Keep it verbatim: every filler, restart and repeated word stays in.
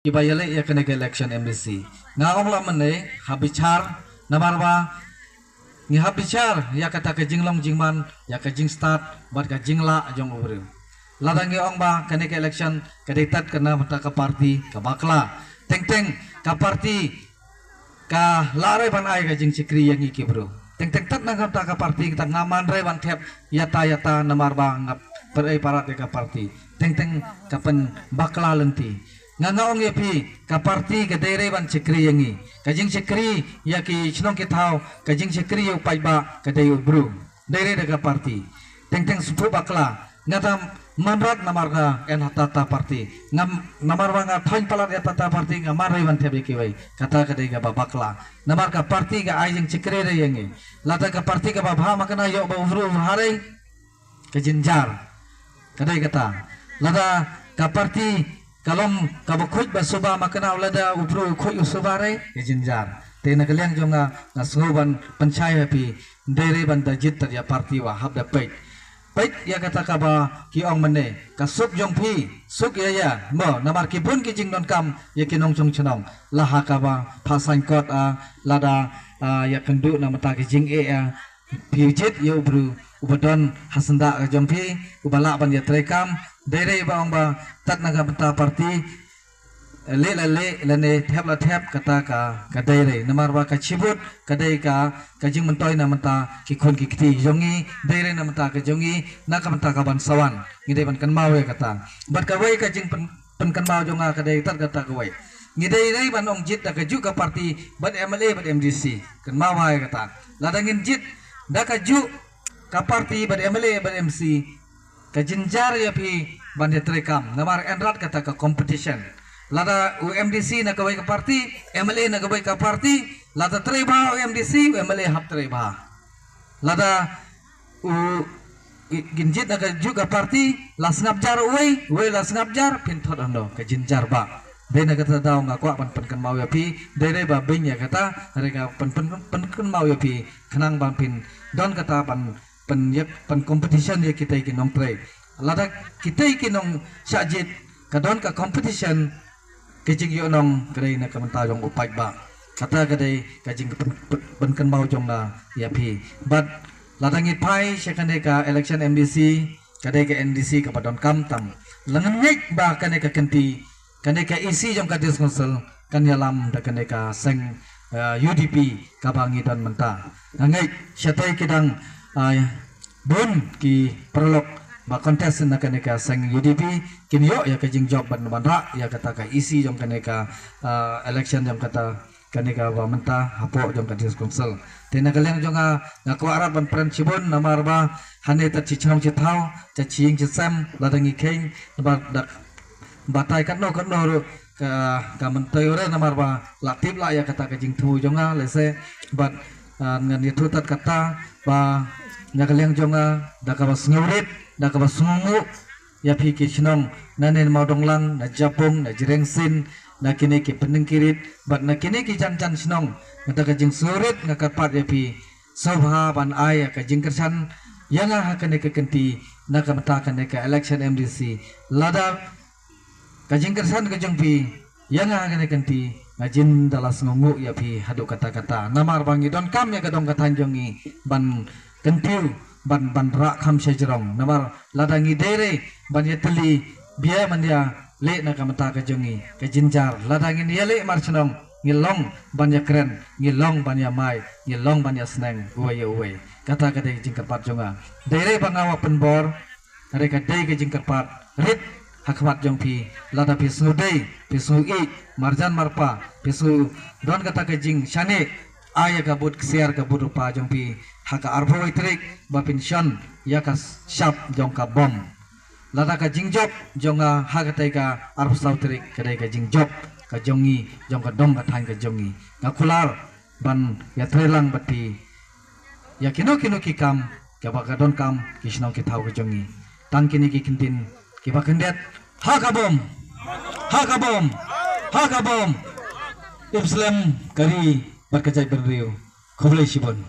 Iba ïaleh ïa kane ka election M D C. Nga ong la mynne ha bichar namar ba ngi ha bichar ïa kata ka jinglong jingman, ïa ka jingstad bad ka jinglah jong u briew. Lada ngi ong ba kane ka election ka dei tad kane mynta ka parti ka bakla. Teng teng ka parti ka lah re ban ai ka jingshakri ïa ngi ki briew. Teng teng tad na kata ka parti kata nga man re ban thep ïa ta ïa ta namar ba nga pyrei parat ïa ka parti. Teng teng ka pynbakla lynti. Nga nga ong ïa phi ka parti ka dei re ban shakri ïa ngi. Ka jingshakri ïa ki shnong ki thaw, ka jingshakri ïa u paidbah ka dei u briew. Dei re da ka parti. Teng teng sngewthuh bakla. Nga tam man rat namar nga en ha ta ta parti. Ngam namar ba nga thaiñ palat ïa ta ta parti nga man re ban thep ïa kiwei. Kata ka dei kaba bakla. Namar ka parti ka ai jingshakri re ïa ngi. Lada ka parti kaba bha ma kane ïoh ba u briew u bha re ka jinjar. Ka dei kata. Lada ka parti ka long kaba khuid ba suba ma kane lada u briew u khuid u suba re ka jinjar. Te na ka liang jong nga nga sngew ban pynshai ha phi. Dei re ban da jied tad ïa parti wa hap da peit. Peit ïa kata kaba ki ong mynne ka suk jong phi suk ïa ïa mo namar ki bun ki jingdonkam ïa ki nongshong shnong. La ha kaba pha saiñ kot a lada a, ïa kynduh na mynta ki jingeh a phi jied ïa u briew uba don ha syndah ka jong phi uba lah ban ïatrei kam. Dei re ba ong ba tad na ka mynta parti leh la leh lane thep la thep kata ka ka dei re namar ba ka shibut ka dei ka ka jingmyntoi na mynta ki khun ki kti jong ngi. Dei re na mynta ka jong ngi na ka mynta ka ban sa wan ngi dei ban kynmaw ïa kata. Bad kawei ka jingpyn pynkynmaw jong nga ka dei tad kata kawei. Ngi dei dei ban ong jied da ka juh ka parti bad M L A bad M D C. Kynmaw ha ïa kata. Lada ngin jied da ka juh ka parti bad M L A bad M C ka jinjar ïa phi ban ïatrei kam namar en rat kata ka competition. Lada u M D C na kawei ka parti, M L A na kawei ka parti, lada trei bha u M D C u M L A hap trei bha. Lada u i- gin jied na ka juh ka parti la sngap jar uwei uwei la sngap jar phin thot hano ka jinjar ba. Dei na kata daw nga kwah ban pynkynmaw ïa phi. Dei re ba bing ïa kata re ka pyn pyn pynkynmaw ïa phi khnang ban phin don kata ban pyn ïa pyn competition ïa kitei ki nongtrei. Lada kitei ki nongshah jied ka don ka competition ka jingïohnong ka dei na ka mynta jong u paidbah. Kata ka dei ka jing pyn- pyn- pynkynmaw jong nga ïa phi. Bad lada ngi phai sha kane ka election M D C ka dei ka M D C kaba donkam tam. La ngeit ba kane ka kynti kane ka E C jong ka District Council kan ïalam da kane ka seng uh, U D P kaba ngi don mynta. Nga ngeit shatei ki dang uh, bun ki paralok ba contest na kane ka seng U D P kin ïoh ïa ka jingjop ban ban rah ïa kata ka E C jong kane ka uh, election jong kata kane ka ba mynta hapoh jong ka District Council. Te na ka liang jong nga nga kwah rat ban pren shibun namar ba hane ta chi chnong chi thaw cha chi ing chi sem lada ngi kheiñ ba dak batai katno katno ruh ka ka myntoi re namar ba la tip la ïa kata ka jingthmu jong nga lehse bad ah, ngan ïathuh tad kata ba na ka liang jong nga da kaba sngewrit da kaba sngewnguh ïa phi ki shnong na ne Mawdonglang na Japung na Jirengsing na kine ki Pyndenkirit bad na kine ki jan jan shnong. Nga da ka jingsngewrit nga kyrpad ïa phi sngewbha ban ai ïa ka jingkyrshan ïa nga ha kane ka kynti na ka mynta kane ka election M D C. Lada ka jingkyrshan ka jong phi ïa nga ha kane ka kynti nga jin da la sngewnguh ïa phi haduh katta katta namar ba ngi donkam ïa ka dong ka thaiñ jong ngi ban kyntiew ban ban rah kham sha jrong namar lada ngi dei re ban ïatylli bia man ïa leh na ka mynta ka jong ngi ka jinjar lada ngin ïaleh mar shnong ngi long ban ïakren ngi long ban ïamai ngi long ban ïasneng uwei ïa uwei. Kata ka dei jingkyrpad jong nga dei re ba nga wa pynbor re ka dei ka jingkyrpad rit ha khmat jong phi lada phi sngewdei phi sngewïeit marjan marpa phi sngew don kata ka jingshane ai ïa ka bud ksiar ka bud rupa jong phi ha ka arphew wei tarik ba phin shon ïa ka shap jong ka bom. Lada ka jingjop jong nga ha katei ka arphew saw tarik ka dei ka jingjop ka jong ngi jong ka dong ka thaiñ ka jong ngi. Nga kular ban ïatreilang bad phi ïa kino kino ki kam kaba ka donkam ki shnong ki thaw ka jong ngi. Tang kine ki kyntien kiba kyndit ha ka bom ha ka bom ha ka bom. Ip slem ka ri bad ka jaitbynriew. Khublei shibun.